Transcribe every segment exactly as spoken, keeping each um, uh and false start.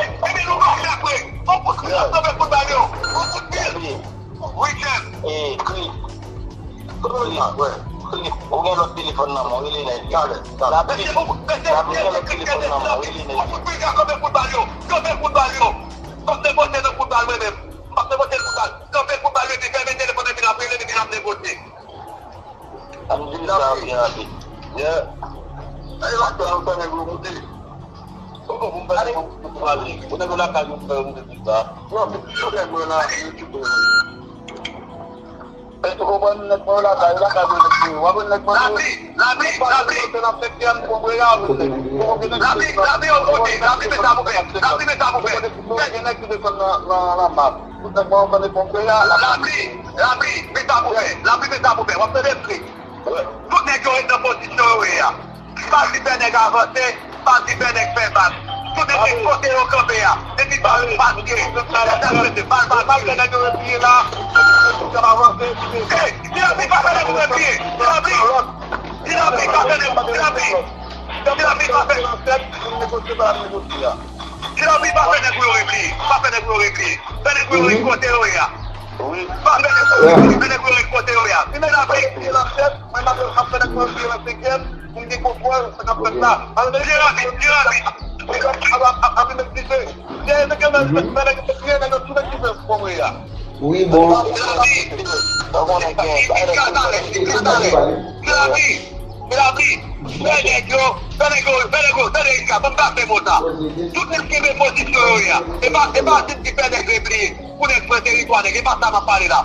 Ebyen, nou mache apre. On kout pil, on kout bal yo. On kout pil. Wi, chèf. E, Kri. Kri. Kri. Ou gen lòt telefòn nan men w, rele nèg yo. Talè, talè. Mesye, mesye, mesye, mesye, mesye, on kout pil, kanpe kout bal yo. Kanpe kout bal yo. M ap depoze nan kout bal mwen menm. M ap depoze kout bal. Kanpe kout bal yo, epi fèmen telefòn epi n ap rele, epi n ap negosye. Ap di sa byen rapid. Yeah. Ay, lakay, ou konnen gwo kote. Poko pou m fè negosye pou pale. Ou nèg yo lakay yo fè yo moute tout sa. Non, men si yo nèg mwen la, yo kite yo. Èske ou konprann nèg mwen yo lakay, yo lakay mwen nèg mwen yo. W ap wè nèg mwen yo. Lavi, lavi, lavi. Lavi, lavi, yon kote, lavi, men sa pou fè. Lavi, men sa pou fè. Gen nèg ki desann nan, nan, nan mas. Tout nèg mwen yo konn ponpe a. Lavi, lavi, men sa pou fè. Lavi, men sa pou fè. W ap tande, Kri. Tout nèg yo ret nan pozisyon yo ye a. Pa di fè nèg avanse, pa di fè nèg fè bal. Tout nèg ret kote yo kanpe a. Depi bal pa tire, bal pa tire. Ey, Dilabi pa fè nèg ou repliye. Dilabi, Dilabi pa fè nèg, Dilabi. Dilabi pa fè. Dilabi pa fè nèg ou yo repliye. Pa fè nèg ou yo repliye. Fè nèg ou yo ret kote yo ye a. Pa fè nèg ou yo repliye. Fè nèg ou yo ret kote yo ye a. Dilabi. Mwen, m ap, m ap fè nèg mwen vire nan senkyèm, pou m gen kontwòl sa k ap fèt la. Alò, byen rapid, byen rapid. Ap, ap, ap, ap, ap, ap, ap, ap, Byen, nèg yo, men, men, men, nèg yo, men, nèg yo, tout nèg ki fè fòm yo a. Wi, bon. Byen rapid, byen rapid, byen rapid. Byen rapid. Fè nèg yo, fè nèg yo, fè nèg yo, fè nèg yo, ban m kafe mo sa. Tout nèg ki gen pozisyon yo ye a. E pa, e pa Sid ki fè nèg repliye. Pou nèg pran teritwa nèg. E pa sa m ap pale la.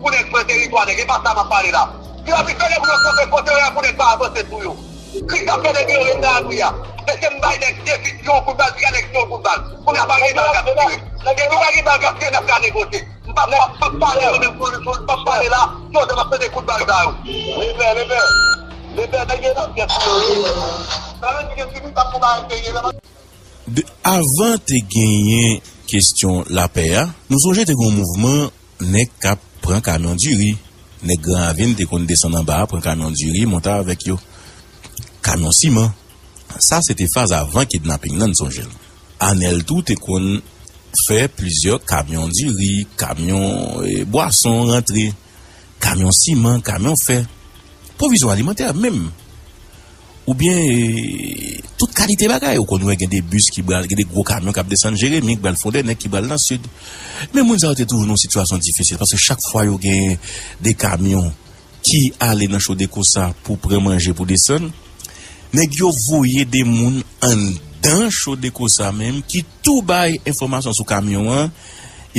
pou nèg pran teritwa nèg. E pa sa m ap pale la. Yo ap espere pou yo kanpe kote yo ye pou nèg pa avanse sou yo. Kris ap fè nèg yo ret nan abri a. Mesye, m bay nèg defi yon kout bal, piga nèg yon kout bal. Kounye a pa gen bal k ap tire. Depi pa gen bal k ap tire, n ap ka negosye. M p ap, m p ap pale yo menm pou, pou, m p ap pale la, Jòdè m ap tande kout bal sa yo. Lepè, lepè. Lepè, nèg yo nan pyès yo ye. Sa vle di ke si nou t ap pou bagay serye la. De, avan te genyen kesyon lapè a, nou sonje te gen yon mouvman nèg k ap pran kamyon diri. Nèg Gran Ravin te konn desann anba a, pran kamyon diri, monte avèk yo. Kamyon siman. Sa se te faz avan kidnaping nan, n sonje l. Anèl tou te konn fè plizyè kamyon diri, kamyon, e, bwason rantre, kamyon siman, kamyon fè, pwovizyon alimantè menm. Oubyen, e, tout kalite bagay. Ou konn wè gen de bis ki pral, gen de gwo kamyon k ap desann Jeremi, ki pral Fondènè, ki pral nan Sid. Men moun sa yo te toujou nan yon sitiyasyon difisil, paske chak fwa yo gen de kamyon ki ale nan Chodeco sa pou pran manje pou desann, nèg yo voye de moun anndan Chodeco sa menm ki tou bay enfòmasyon sou kamyon an.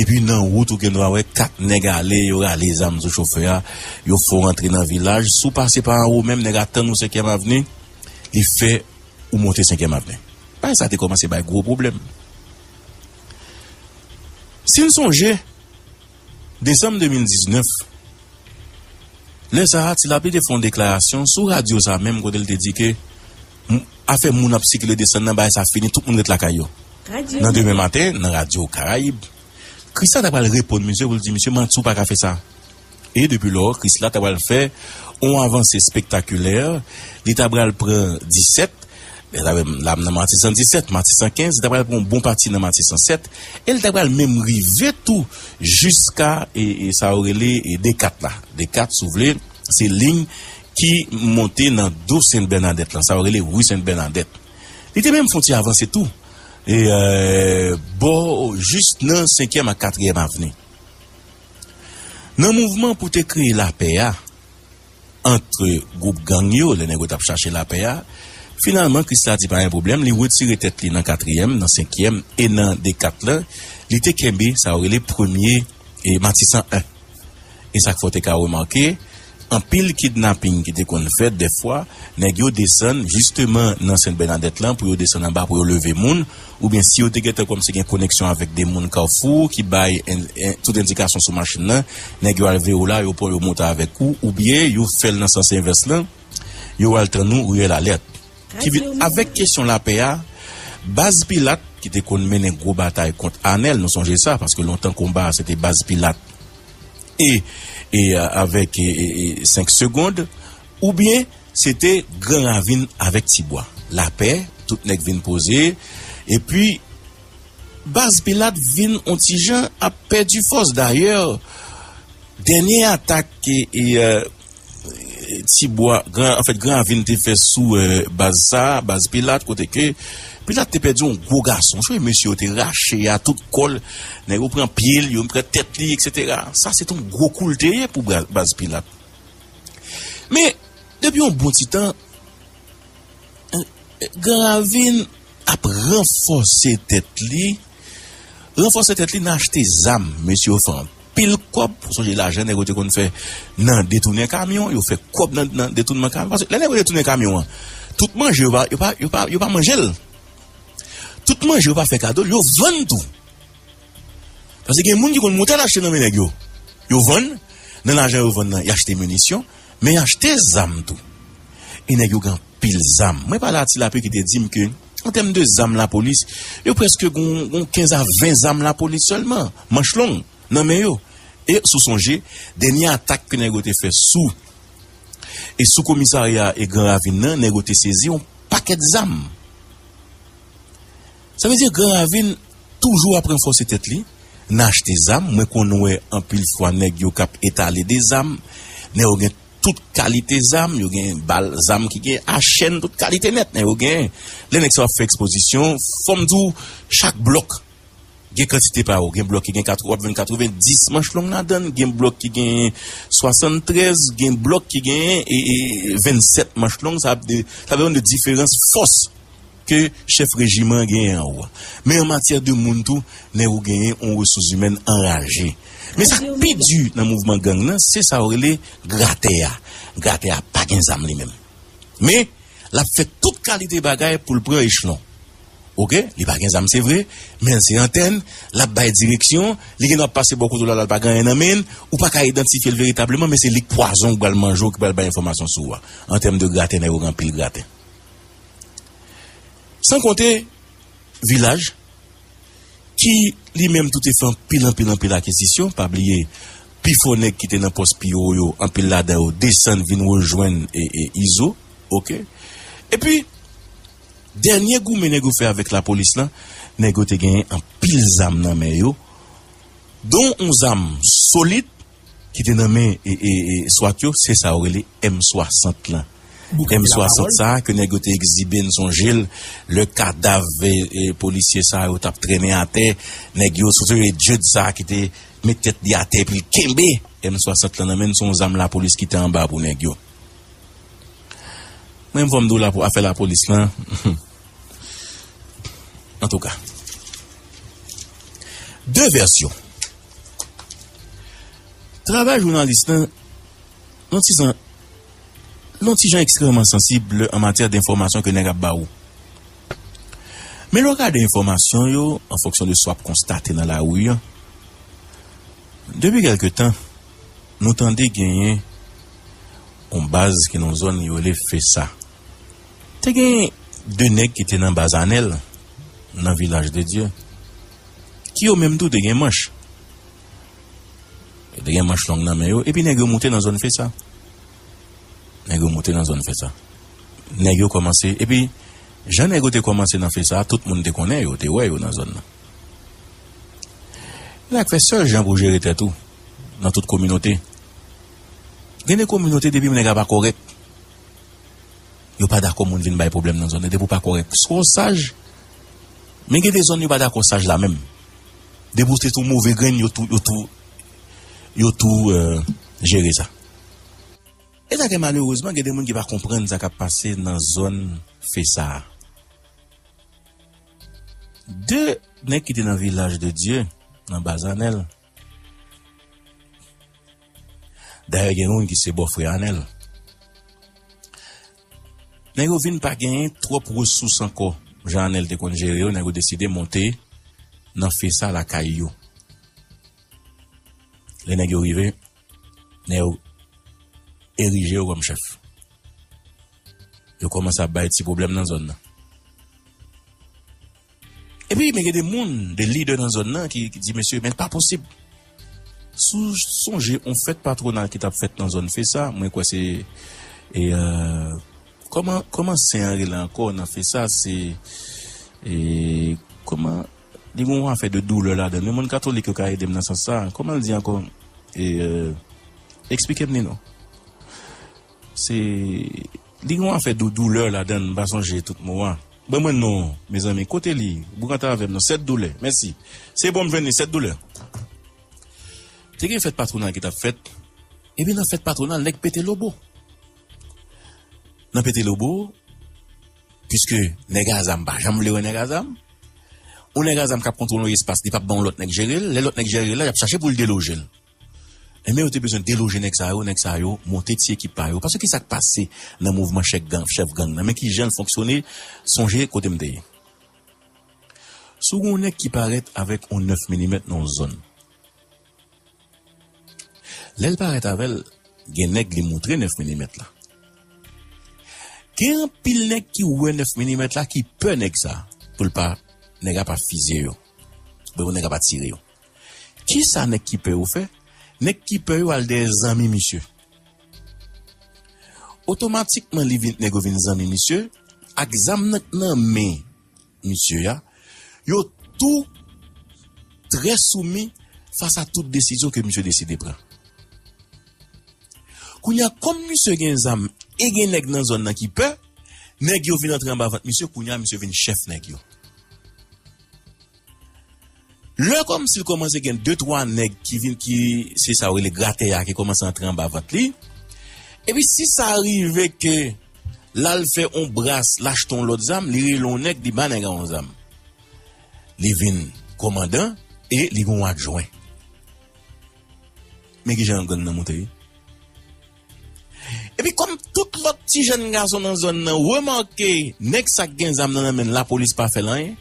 Epi nan wout ou gendwa wè kat nèg ale, yo rale zam sou chofè a, yo fè w rantre nan vilaj. Si w pase pa anwo menm, nèg atann ou Senkyèm Avni, li fè ou monte Senkyèm Avni. Bagay sa te kòmanse bay gwo pwoblèm. Si n sonje, desanm de mil diznèf, lè sa a, Ti Lapli te fè yon deklarasyon sou radyo sa menm kote l te di ke m- afè moun ap sikile desann nan, bagay sa fini, tout moun ret lakay yo. Nan demen maten, nan radyo Karayib, Krisla ta pral reponn misye pou l di, "Misye, manti, ou pa ka fè sa." E depi lò, Krisla ta pral fè yon avanse espektakilè. Li ta pral pran disèt, la, la, nan Matisan disèt, Matisan kenz, li ta pral pran yon bon pati nan Matisan sèt, e li ta pral menm rive tou jiska, e, e sa yo rele, e, D kat la. D kat, si w vle, se liy ki monte nan do Sent Bènadèt lan, sa yo rele ri Sent Bènadèt. Li te menm fè yon ti avanse tou, e, e, bò jis nan Senkyèm ak Katriyèm Avni. Nan mouvman pou te kreye lapè a ant gwoup gang yo, lè nèg yo t ap chache lapè a, finalman, Krisla di pa gen pwoblèm, li retire tèt li nan Katriyèm, nan Senkyèm e nan D kat lan, li te kenbe sa yo rele premye, e, Matisan en. E sa k fè w te ka remake, anpil kidnaping ki te konn fèt, dèfwa, nèg yo desann jisteman nan Sent Bènadèt lan pou yo desann anba pou yo leve moun, oubyen si yo te gentan kòmsi gen koneksyon avèk de moun Kafou ki bay en- en- tout endikasyon sou machin nan, nèg yo al veye w la, yo pran w, yo monte avèk ou, oubyen yo fè l nan sans envès lan, yo al tann ou riyèl Alèt. Ki vin avèk kesyon lapè a, Baz Pilat, ki te konn mennen gwo batay kont Anèl, nou sonje sa, paske lontan konba a se te Baz Pilat e, e, a- avèk, e, e, e, senk Segond, oubyen se te Gran Ravin avèk Tibwa. Lapè, tout nèg vin poze, epi Baz Pilat vin on ti jan ap pèdi fòs. Dayè, dènye atak ke, e, e, Tibwa, Gran, anfèt, Gran Ravin te fè sou, e, baz sa, baz Pilat, kote ke Pilat te pèdi yon gwo gason. Chwe mesye yo te rache a tout kò l, nèg yo pran pye l, yo pran tèt li, etsetera. Sa se te yon gwo kou l te ye pou bra- baz Pilat. Men, depi yon bon ti tan, Gran Ravin ap ranfòse tèt li, ranfòse tèt li nan achte zam. Mesye yo fè anpil kòb, ou sonje lajan nèg yo te konn fè nan detounen kamyon, yo fè kòb nan, nan detounman kamyon. Paske lè nèg yo detounen kamyon an, tout manje yo pa, yo pa, yo pa, yo pa manje l. Tout manje yo pa fè kado l, yo vann tou. Paske gen moun ki konn moute al achte nan men nèg yo. Yo vann, nan lajan yo vann nan, y achte minisyon, men y achte zam tou. E nèg yo gen anpil zam. Mwen pale a Ti Lapli ki te di m ke, an tèm de zam lapolis, yo prèske gon, gon kenz a ven zam lapolis sèlman, manch long, nan men yo. E si w sonje, dènye atak ke nèg yo te fè sou, e sou komisarya e Gran Ravin nan, nèg yo te sezi yon pakèt zam. Sa vle di Gran Ravin toujou ap ranfòse tèt li nan achte zam. Mwen konn wè anpil fwa nèg yo k ap etale de zam. Nèg yo gen tout kalite zam, yo gen bal, zam ki gen a chèn, tout kalite nèt. Nèg yo gen, lè nèg sa yo ap fè ekspozisyon, fò m di w, chak blòk gen kantite pa yo. Gen blòk ki gen kat- w ap jwenn katrevenndis manch long ladan l, gen blòk ki gen swasanntrèz, gen blòk ki gen, e, e, vennsèt manch long. Sa ap de, sa ap depann de diferans fòs ke chèf rejiman an genyen anwo a. Men an matyè de moun tou, nèg ou genyen yon resous imèn anraje. Men sa k pi di nan mouvman gang nan, se sa yo rele gratè a. Gratè a pa gen zam li menm. Men, l ap fè tout kalite bagay pou l pran echelon. Oke? Li pa gen zam, se vre, men l se antèn, l ap bay direksyon, li gendwa ap pase bò kote w la, la l pa gen anyen nan men l, ou pa ka idantifye l veritableman, men se li k pwazon k pral manje w, ki pral bay enfòmasyon sou ou a. An tèm de gratè, nèg yo gen anpil gratè. San konte vilaj, ki li menm tou te fè anpil, anpil, anpil akizisyon, pa bliye, pi fò nèg ki te nan pòs pi wo yo, anpil ladan yo desann vin rejwenn e, e Izo, oke? Epi, dènye goumen nèg yo fè avèk lapolis lan, nèg yo te genyen anpil zam nan men yo, don yon zam solid ki te nan men e, e, e swat yo, se sa yo rele M swasant lan. M swasant sa ke nèg yo te egzibe, n sonje l, lè kadav e, e polisye sa yo t ap trennen atè, nèg yo, se te Jude sa ki te met tèt li atè epi l kenbe M swasant lan nan men l, se yon zam lapolis ki te anba pou nèg yo. Mwen, fò m di w, afè lapolis lan, antouka, de vèsyon. Travay jounalis lan, yon ti jan, yon ti jan ekstrèmman sansib an matyè de enfòmasyon ke nèg ap ba ou. Men lè w gade enfòmasyon yo, an fonksyon de sa w ap konstate nan lari an, depi kèlke tan, nou tande genyen yon baz ki nan zòn yo rele Fesa. Te gen de nèg ki te nan baz Anèl, nan Vilaj de Dye, ki yo menm tou te gen manch. Yo te gen manch long nan men yo, epi nèg yo moute nan zòn Fesa. Nèg yo moute nan zòn Fesa. Nèg yo kòmanse, epi jan nèg yo te kòmanse nan Fesa, tout moun te konnen yo, te wè yo nan zòn nan. Se sa k fè sèl jan pou jere tèt ou nan tout kominote. Gen de kominote depi nèg la pa kòrèk, yo pa dakò moun vin bay pwoblèm nan zòn nan. Depi w pa kòrèk, swa w saj, men gen de zòn yo pa dakò saj la menm. Depi w se tou move grenn, yo tou, yo tou, yo tou, euh, jere sa. E sa ke malerezman, gen de moun ki pa konprann sa k ap pase nan zòn Fesa a. De nèg ki te nan Vilaj de Dye, nan baz Anèl. Dayè, gen youn ki se bòfrè Anèl. Nèg yo vin pa genyen twòp resous ankò. Jan Anèl te konn jere yo, nèg yo deside monte nan Fesa lakay yo. Lè nèg yo rive, nèg yo erije yo kòm chèf. Yo kòmanse ap bay ti pwoblèm nan zòn nan. Epi, men gen de moun, de lidè nan zòn nan ki, ki di, "Mesye, men l pa posib." Si w sonje yon fèt patwonal ki t ap fèt nan zòn Fesa, mwen kwè se, e, euh, kòman, kòman sen an rele ankò nan Fesa, se, e, kòman, li gen yon afè de doulè ladan l. Men moun katolik yo ka ede m nan sans sa. Kòman l di ankò? E, euh, eksplike m li non. Se, li gen yon afè dou-, doulè ladan l, m pa sonje tout mo a. Ban mwen non, mezanmi, kote li? Bouk antre avè m non, sèt doulè. Mèsi. Se bon, m jwenn li, sèt doulè. Te gen fèt patwonal ki t ap fèt. Epi nan fèt patwonal, nèg pete lobo. Nan pete lobo, piske nèg a zam pa janm vle wè nèg a zam. Yon nèg a zam k ap kontwole yon espas, li p ap ban yon lòt nèg jere l. Lè lòt nèg jere l la, y ap chache pou l deloje l. Enben, yo te bezwen deloje nèg sa yo, nèg sa yo monte ti ekip pa yo. Paske ki sa k pase nan mouvman chèf gang, chèf gang nan? Men ki jan l fonksyone, sonje kote m te ye. Si w gen yon nèg ki parèt avèk yon nèf milimèt nan yon zòn, lè l parèt avè l, gen nèg li moutre nèf milimèt la. Gen anpil nèg ki wè nèf milimèt la, ki pè nèg sa, pou l pa, nèg la pa fizye yo, pou nèg la pa tire yo. Kisa nèg ki pè yo fè? Nèg ki pè yo al dèyè zanmi misye. Otomatikman, li vin, nèg yo vin zanmi misye, ak zam nan, nan men misye a, yo tou trè soumi fas a tout desizyon ke misye deside pran. Kounye a, kòm misye gen zam e gen nèg nan zòn nan ki pè, nèg yo vin antre anba vant misye, kounye a, misye vin chèf nèg yo. Lè kòmsi l kòmanse gen de twa nèg ki vin, ki, se sa yo rele gratè a, ki kòmanse antre anba vant li. Epi si sa rive ke l al fè on bras, l achte on lòt zam, li rele on nèg, li ba nèg la on zam. Li vin kòmandan e li gen on adjwen. Men ki jan gang nan moute wi. Epi kòm tout lòt ti jèn gason nan zòn nan remake nèg sa k gen zam nan nan men l, lapolis pa fè l anyen.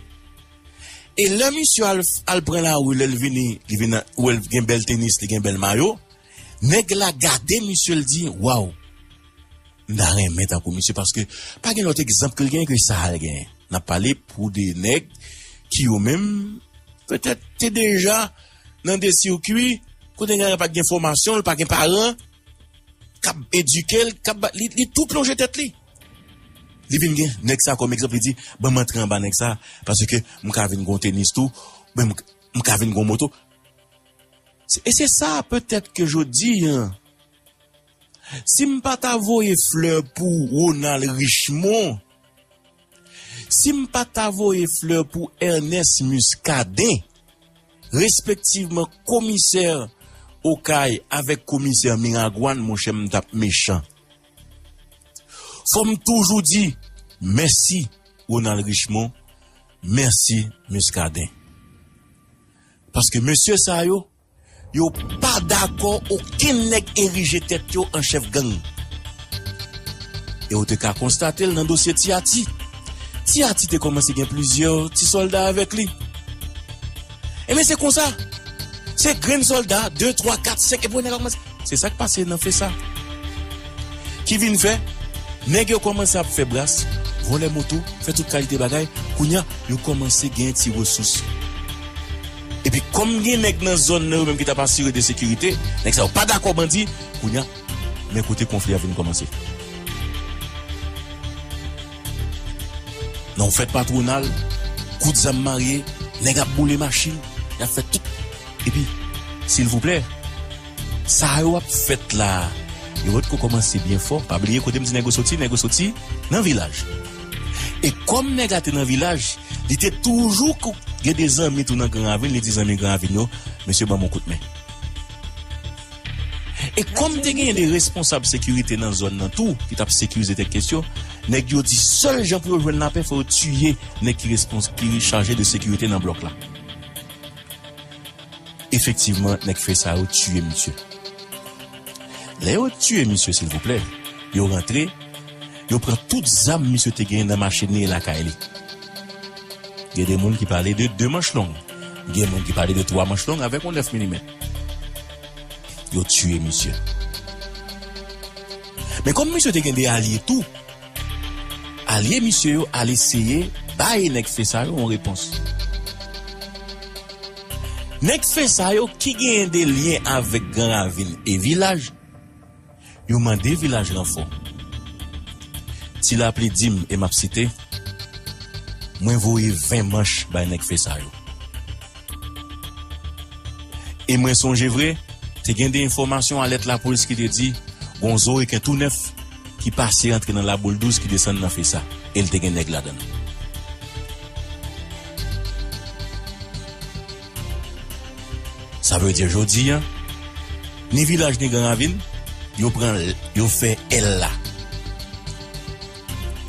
E lè misye al, al pran lari, lè l vini, li vin wè l gen bèl tenis, li gen bèl mayo, nèg la gade misye, l di, "Waw, m ta renmen tankou misye," paske pa gen lòt egzanp ke l genyen ke sa a l genyen. N ap pale pou de nèg ki yo menm, petèt, te deja nan de sirkwi Kote nèg la pa gen fòmasyon, li pa gen paran k ap edike l, k ap ba, li, li tou plonje tèt li. Li vin gen nèg sa kòm egzanp, li di, "Ban m antre anba nèg sa, paske m ka vin gon tenis tou, men m, m ka vin gon moto." Se, e se sa, petèt ke jodi a, si m pa ta voye flè pou Ronald Richemond, si m pa ta voye flè pou Ernest Muscadin, respektivman komisè Okay avèk komisè Miragwàn, monchè, m t ap mechan. Fò m toujou di mèsi Ronald Richemond, mèsi Muscadin. Paske mesye sa yo, yo pa dakò okenn nèg erije tèt yo an chèf gang. E ou te ka konstate l nan dosye Ti Ati. Ti Ati te kòmanse gen plizyè ti sòlda avèk li. Ebyen, se konsa. Se grenn sòlda, de, twa, kat, senk, epi nèg la kòmanse. Se sa k pase nan FESA. Ki vin fè, nèg yo kòmanse ap fè bras, vòlè moto, fè tout kalite bagay. Kounye a, yo kòmanse gen ti resous. Epi, kòm gen nèg nan zòn nan yo menm ki t ap asire de sekirite, nèg sa yo pa dakò bandi, kounye a, men kote konfli a vin kòmanse. Nan yon fèt patwonal, kout zam marye, nèg ap boule machin, y ap fè tout. Epi, silvouplè, sa yo ap fèt la, yo potko kòmanse byen fò. Pa bliye kote m di nèg yo soti, nèg yo soti nan vilaj. E kòm nèg la te nan vilaj, li te toujou kou-, gen de zanmi tou nan Gran Ravin, li di zanmi Gran Ravin yo, "Mesye, ban m yon kout men." E kòm te gen de responsab sekirite nan zòn nan tou, ki t ap sekirize tèt kès yo, nèg yo di sèl jan pou yo jwenn lapè, fò yo tiye nèg ki respons-, ki chaje de sekirite nan blòk la. Efektivman, nèg FESA yo tiye misye. Lè yo tiye misye, silvouplè, yo rantre, yo pran tout zam misye te genyen nan machin li e lakay li. Gen de moun ki pale de de manch long. Gen moun ki pale de twa manch long avèk yon nèf milimèt. Yo tiye misye. Men kòm misye te gen de alye tou, alye misye yo al eseye bay nèg FESA yo yon repons. Nèg FESA yo ki genyen de lyen avèk Gran Ravin e vilaj, yo mande vilaj ranfò. Ti Lapli di m, e m ap site, "Mwen voye ven manch bay nèg FESA yo." E mwen sonje vre, te gen de enfòmasyon, alèt lapolis ki te di, gon zo reken tou nèf ki pase rantre nan Laboul douz ki desann nan FESA. E l te gen nèg ladan l. Sa vle di, jodi a, ni vilaj ni Gran Ravin, yo pran, yo fè L la.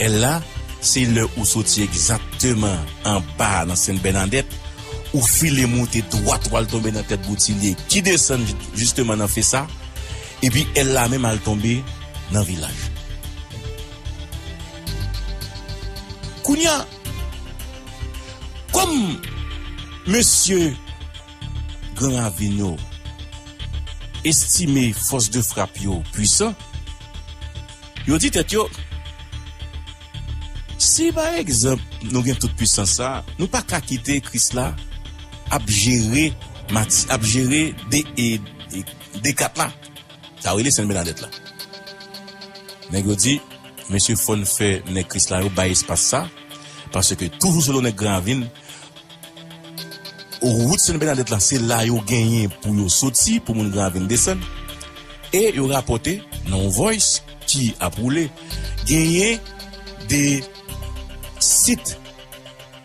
L la, se lè ou soti egzakteman anba nan Sent Bènadèt, ou file moute dwat, ou al tonbe nan tèt Boutilye, ki desann jisteman nan FESA, epi L la menm al tonbe nan vilaj. Kounye a, kòm mesye Gran Ravin yo estime fòs de frap yo pwisan, yo di tèt yo, si pa egzanp nou gen tout pwisans sa, nou pa ka kite Krisla ap jere Mati, ap jere de, e, e, de kat la. Sa yo rele Sent Bènadèt la. Nèg yo di, mesye, fò n fè nèg Krisla yo bay espas sa, paske toujou selon nèg Gran Ravin, wout Sent Bènadèt la, se la yo genyen pou yo soti, pou moun Gran Ravin desann. E yo rapòte, nan yon voice ki ap woule, genyen de sit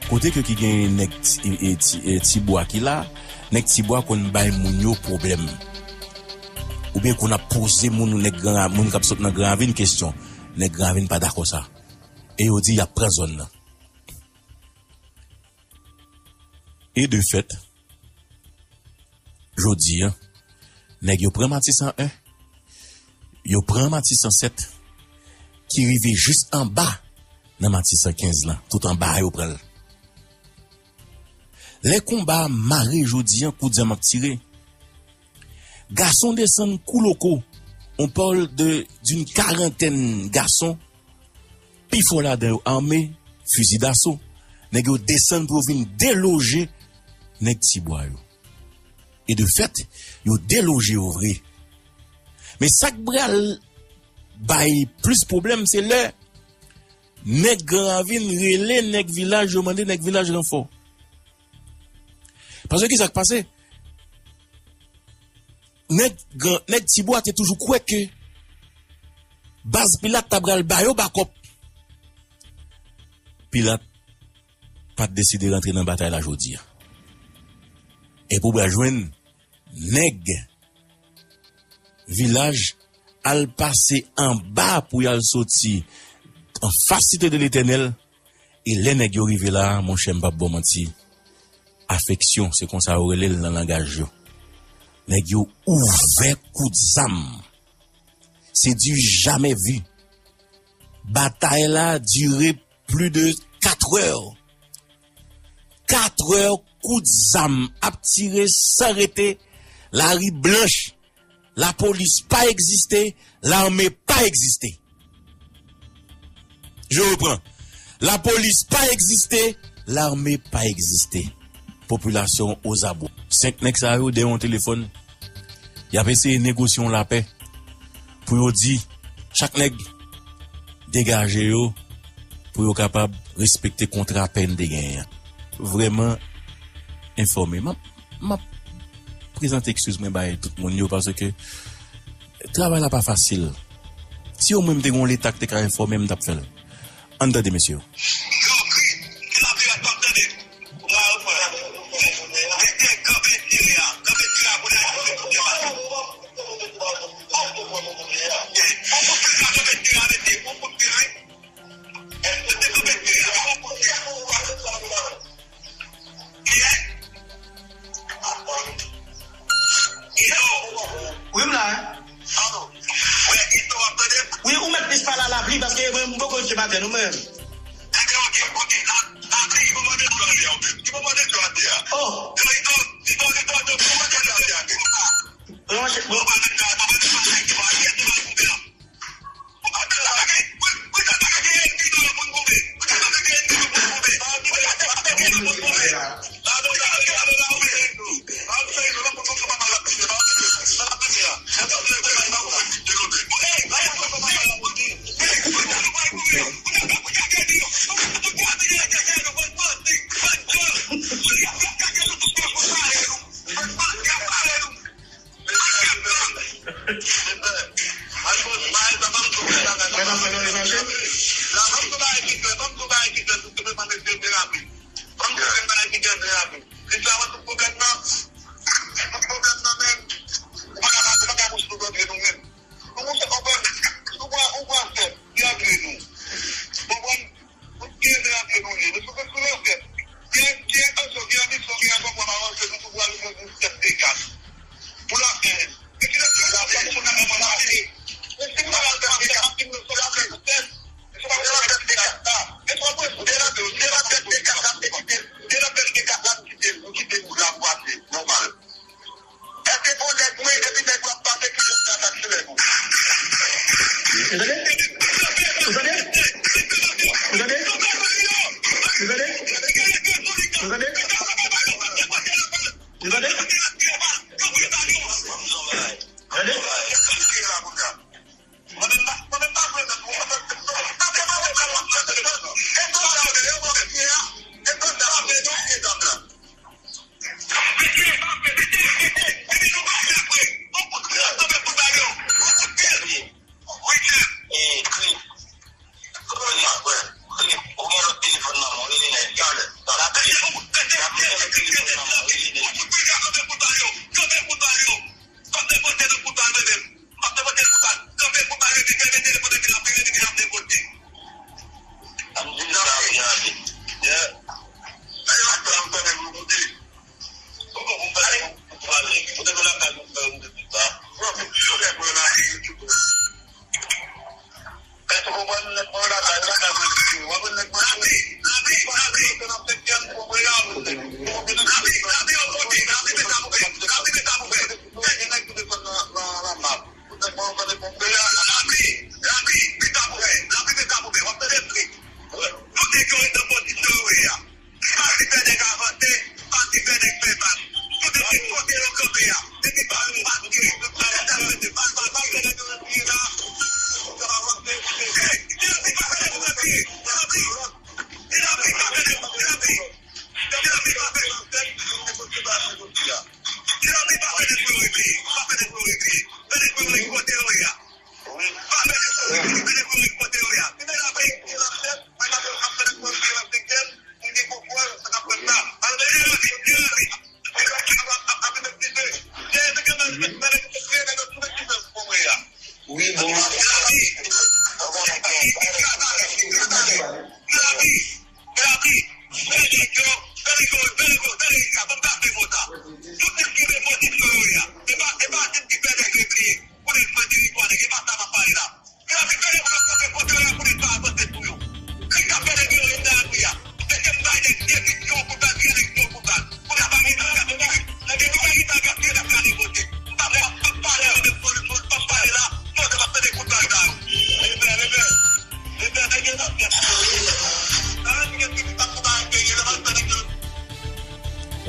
kote ke ki genyen nèg ti, e, e, ti, e, Tibwa ki la, nèg Tibwa konn bay moun yo pwoblèm. Oubyen konn ap poze moun, nèg Gran, moun k ap sot nan Gran Ravin kesyon. Nèg Gran Ravin pa dakò sa. E yo di y ap pran zòn nan. E de fèt, jodi a, nèg yo pran Matisan en, yo pran Matisan sèt, ki rive jis anba nan Matisan kenz lan, tout anba a yo pran l. Lè konba a mare jodi a, kout zam ap tire. Gason desann kou loko, on parle de, d'une quarantaine gason, pifò ladan yo ame, fizi daso. Nèg yo desann pou yo vin deloje nèg Tibwa yo. E de fèt, yo deloje yo vre. Men sa k pral bay plis pwoblèm, se lè nèg Gran Ravin rele nèg vilaj yo, mande nèg vilaj ranfò. Paske ki sa k pase? Nèg gran, nèg Tibwa te toujou kwè ke baz Pilat ta pral ba yo bakòp. Pilat pa t deside rantre nan batay la jodi a. Epi w pral jwenn nèg vilaj al pase anba pou y al soti anfas site de Letènèl, e lè nèg yo rive la a, monchè, m p ap ba w manti, afeksyon, se konsa yo rele l nan langaj yo. Nèg yo ouvè kout zam. Se du jamais vu. Batay la dire plis de kat è. Kat è kout zam ap tire san rete, lari blanch. Lapolis pa egziste, lame pa egziste. Je reprends. Lapolis pa egziste, lame pa egziste. Popilasyon ozabwa. Senk nèg sa yo dèyè yon telefòn. Y ap eseye negosye yon lapè pou yo di chak nèg degaje yo pou yo kapab respekte kontra pè n te genyen an. Vrèman enfòme. M ap, m ap prezante ekskiz mwen bay tout moun yo paske travay la pa fasil. Si omwen m te gen yon leta ki te ka enfòme m, m t ap fè l. Ann tande mesye yo. Yo kri, ki lapriyè p ap tande. Mwen al pran. Mete kanpe tire a, kanpe tire a pou nèg yo. On kout pil sa kanpe tire a mete, on kout pil wi. Mete kanpe tire a, on kout pil. Wi, m la, wi. Wi, ou mèt plis pale a lapli, paske mwen, m poko rive maten, non, mwen. Oh. Ou gen zam ap fè nou ye. Mesye, se sou lòt tèt. Gen, gen anso, gen anbisyon, gen anso pou n avanse, nou tou pral jwenn yon tèt de kat. Pou la, eh, men kilès ki la fè moun nan mwen la, eh, men si m pa al fè yon tèt, si m pa al fè yon tèt, men se pa pou la tèt de kat la. Men se pa pou de la, de la tèt de kat la, se kite, de la tèt de kat la, nou kite, nou kite moun la pou pase, nòmal. Èske gon nèg mwen epi nèg yo ap pase ki yo fè atak sou nèg ou? Ou tande? Ou tande? Ou tande? Ou tande? Ou tande? Ou tande? Ou tande?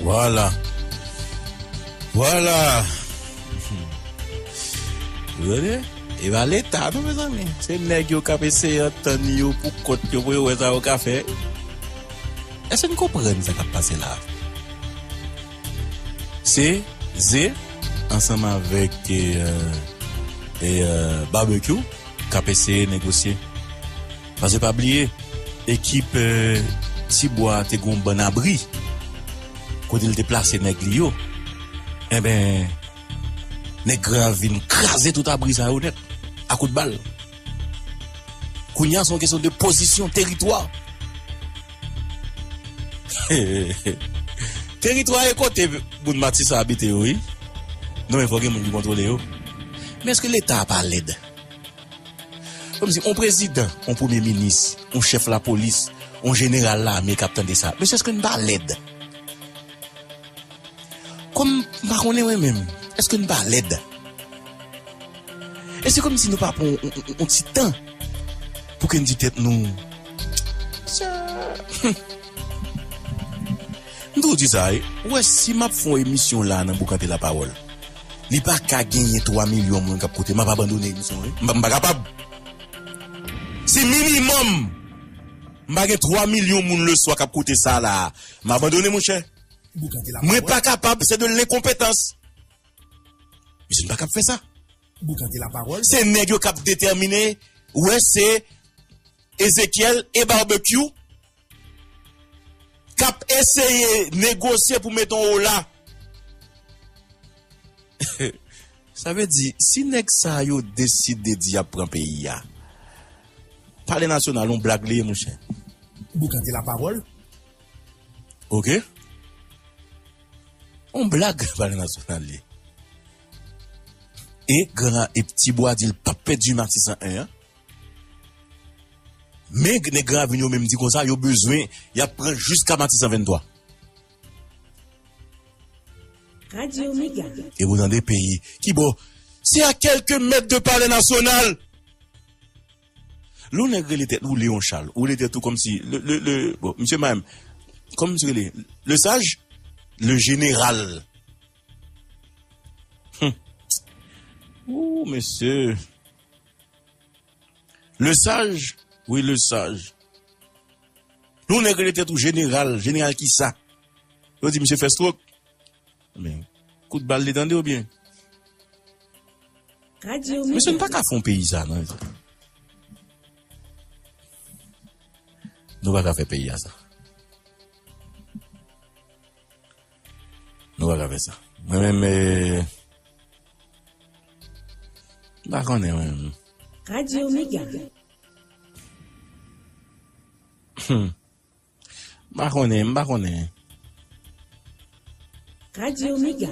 Vwala. Vwala. Tande? E pa Leta non, mezanmi. Se nèg yo k ap eseye antann yo pou kont yo, pou yo wè sa yo ka fè. Èske n konprann sa k ap pase la a? Se Ze ansanm avèk, e, e, e, Barbecue k ap eseye negosye. Paske pa bliye, ekip, e, Tibwa te gon bann abri kote l te plase nèg li yo. Enben, nèg Gran Ravin kraze tout abri sa yo nèt a kout bal. Kounye a, se yon kesyon de pozisyon, teritwa. Teritwa e kote moun Matisan abite yo, wi. Non, men fò gen moun ki kontwole yo. Men èske Leta a pa lèd? Kòmsi yon prezidan, yon premye minis, yon chèf lapolis, yon jeneral lame k ap tande sa. Mesye, èske n pa lèd? Kòm m pa konnen mwen menm, èske n pa lèd? E se kòmsi nou pa pran yon, yon, yon, yon ti tan pou ke n di tèt nou, sa, m toujou di sa, wi. Ou wè, si m ap fè yon emisyon la nan Boukante Lapawòl, li pa ka genyen twa milyon moun k ap koute, m ap abandone emisyon an, wi. M pa, m pa kapab. Si minimòm m pa gen twa milyon moun leswa k ap koute sa la, m abandone, monchè. Mwen pa kapab, se de lenkonpetans. Misye n pa kab fè sa. Se nèg yo k ap detèmine, wè, se Ezekiel e Barbecue k ap eseye negosye pou mete yon ola. Sa vle di, si nèg sa yo deside di y ap pran peyi a, Palè Nasyonal, yon blag li ye, monchè. Boukante lapawòl. Ok. Yon blag, Palè Nasyonal li ye. E Gran, e Tibwa di l p ap pèdi Matisan en an. Men nèg Gran Ravin yo menm di konsa, yo bezwen, y ap pran jiska Matisan venntwa. Radio Mega. E pou tande peyi. Ki bò? Se a kèlke mèt de Palè Nasyonal. Lè yon nèg rele tèt ou Léon Charles, ou rele tèt ou kòmsi le, le, le, bon, misye menm, kòman misye rele? Le Sage? Le Général. Hum. Ooh, mesye. Le Sage? Wi, Le Sage. Lè yon nèg rele tèt ou jeneral, jeneral kisa? Yo di misye fè stroke. Men, kout bal li tande oubyen? Mesye, nou pa ka fè yon peyi sa, non. Nou pa ka fè peyi a sa. Nou pa ka fè sa. Mwen menm, eh, m pa konnen, mwen menm. Radio Mega. Hmm. M pa konnen, m pa konnen. Radio Mega.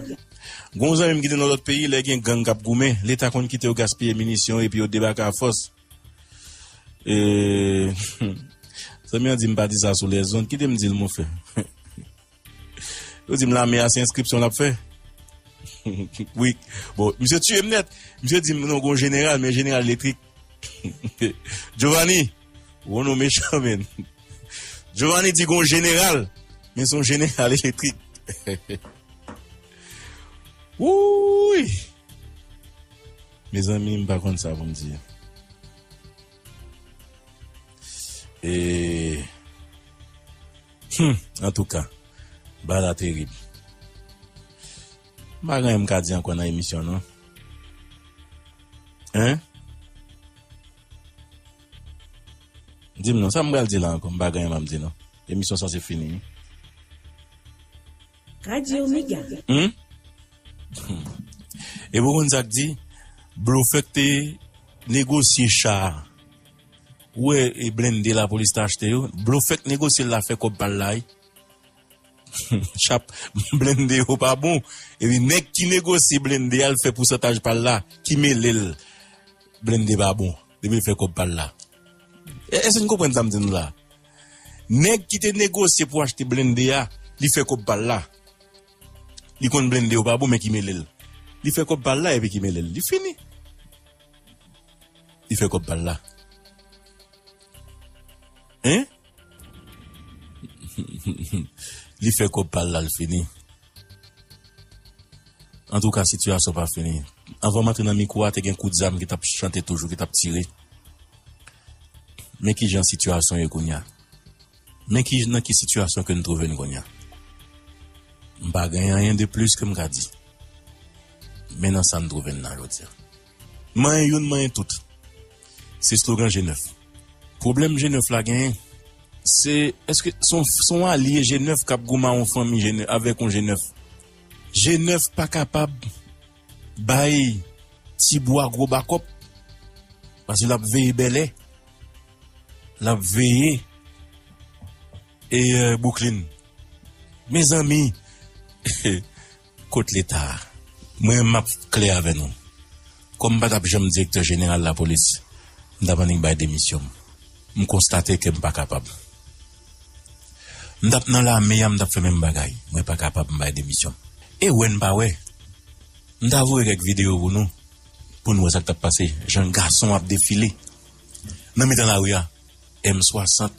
Gon zanmi m ki te nan lòt peyi, lè gen gang k ap goumen, Leta konn kite yo gaspiye minisyon epi yo debake a fòs. E, zanmi an di m pa di sa sou lèzonn, kite m di l, monfrè. Yo di m lame a se enskripsyon l ap fè. Wi. Bon, misye tiye m nèt. Misye di m non, gon jeneral, men jeneral elektrik. Giovanni, ou non mechan, men. Giovanni di gon jeneral, men se yon jeneral elektrik. Wouy! Mezanmi, m pa konn sa pou m di. E, hmm, antouka, bagay la terib. M pa gen anyen m ka di ankò nan emisyon, non. Hein? Di m non, sa m pral di la ankò, m pa gen anyen m ap di, non. Emisyon sanse fini, wi. Radio Mega. Hmm? Epi w konn sa k di? Blofè k te negosye cha a. Ou wè, e blende lapolis te achte yo. Blofè k negosye l la fè kòb pa l la, wi. Chap, blende yo pa bon. Epi nèg ki negosye blende a, l fè pousantaj pa l la, ki mele l. Blende pa bon. Depi l fè kòb pa l la. E, èske n konprann sa m di nou la? Nèg ki te negosye pou achte blende a, li fè kòb pa l la. Li konn blende yo pa bon, men ki mele l. Li fè kòb pa l la, epi ki mele l. Li fini. Li fè kòb pa l la. Hein? Li fè kòb pa l la, l fini. Antouka, sitiyasyon pa fini. Anvan m antre nan mikwo a, te gen kout zam ki t ap chante toujou, ki t ap tire. Men ki jan sitiyasyon ye kounye a. Men ki, nan ki sitiyasyon ke n twouve n kounye a. M pa gen anyen de plis ke m ka di. Men nan sa n twouve n nan jodi a. Manyen youn, manyen tout. Se slogan G nèf. Pwoblèm G nèf la genyen, se, èske se yon, se yon alye G nèf k ap goumen yon fanmi G nèf, avèk yon G nèf? G nèf pa kapab bay Tibwa gwo bakòp, paske l ap veye Bèlè, l ap veye, e, e, Brooklyn. Mezanmi, kot Leta a? Mwen, m ap klè avè nou. Kòm m pa t ap janm direktè jeneral lapolis, m t ap annik bay demisyon m. M konstate ke m pa kapab. M t ap nan lame a, m t ap fè menm bagay. Mwen pa kapab, m bay demisyon m. E wè n pa wè. M ta voye kèk videyo pou nou, pou n wè sa k t ap pase. Jan gason ap defile nan mitan lari a. M swasant,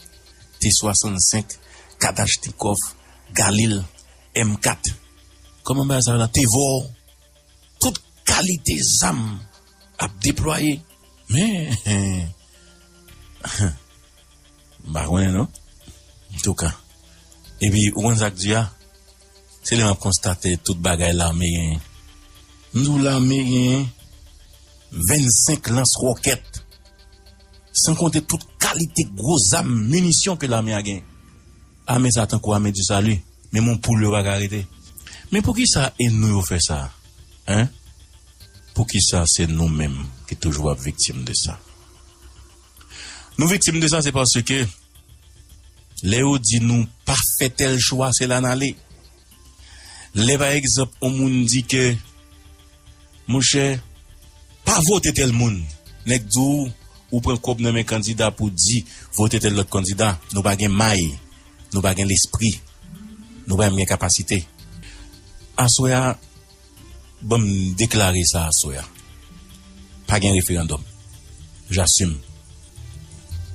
T swasannsenk, Kalachnikòv, Galil, M kat. Kòman bagay sa yo la? Tevò. Tout kalite zam ap deplwaye. Men, m pa konnen non. Antouka. Epi, ou konn sa k di a? Se lè m ap konstate tout bagay lame genyen. M di w lame genyen vennsenk lans wòkèt. San konte tout kalite gwo zam, minisyon ke lame a genyen. Ame sa tankou ame di sali, menm yon poul yo pa ka rete. Men poukisa e nou yo fè sa? Hein? Poukisa se nou menm ki toujou ap viktim de sa? Nou viktim de sa, se paske lè yo di nou pa fè tèl chwa, se la n ale. Lè, pa egzanp, yon moun di ke, monchè, pa vote tèl moun, nèg di w, ou pran kòb nan men kandida pou di, vote tèl lòt kandida, nou pa gen may, nou pa gen lespri, nou pa menm gen kapasite. Aswè a, ban m deklare sa aswè a. Pa gen referandòm. J'assume.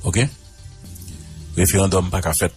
Oke? Referandòm pa ka fèt.